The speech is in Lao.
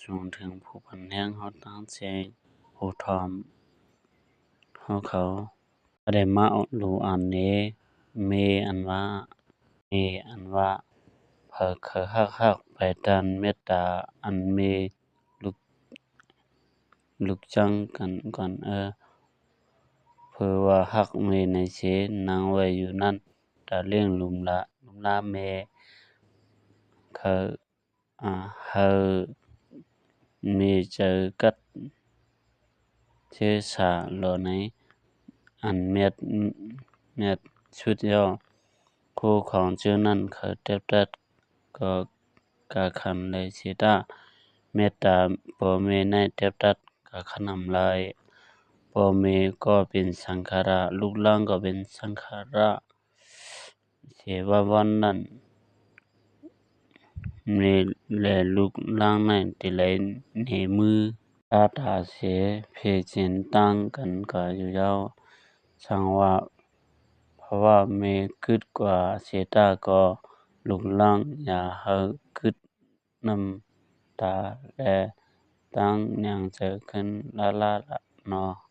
ສູງເຖິງຜູ້ປັນແຮງເຮົາຕັ້ງໃຈຮູ້ຖ້ວມເຮົາເຂົາ. ບໍ່ໄດ້ມາອອກລູອັນເດ ເມອັນວ່າ ເມອັນວ່າ ເຜີເຄີຍຮັກຮັກໄປຕານເມດຕາອັນເມລຸກ ລຸກຈັງກັນກ່ອນເອີ ເຜີວ່າຮັກເມໃນເຊ ນັ່ງໄວ້ຢູ່ນັ້ນ ຕາເລ່ງລຸມລາ ລຸມລາເມ ເຄີຍ ອາ ເຮີ ເມໃຈກັດ ເທສາລໍໃນ ອັນແມັດ ແມັດຊຸດເຈົ້າ ຄູ່ຂອງເຈົ້ານັ້ນ ເຂົາແຕບຕັດກໍກາຄັນໄລເຊຕາ ແມັດຕາພໍ່ແມ່ໃນແຕບຕັດກາຄັນອຳລາຍ ພໍ່ແມ່ກໍເປັນສັງຂາລະ ລູກຫຼານກໍເປັນສັງຂາລະ ເສວາວັນນັ້ນ ແລະ ລູກຫຼານນັ້ນທີ່ໄລເນມື ຕາຕາເສ ເພເຈນຕ່າງກັນກາຢູ່ເຈົ້າ ສັງວ່າ ເພາະວ່າເມຄຶດກວ່າເຊຕາກໍ ລູກຫຼານຢ່າໃຫ້ຄຶດ ນ້ຳຕາ ແລະ ຕັ້ງຍາງເຈີຂຶ້ນລະລະລະນໍ.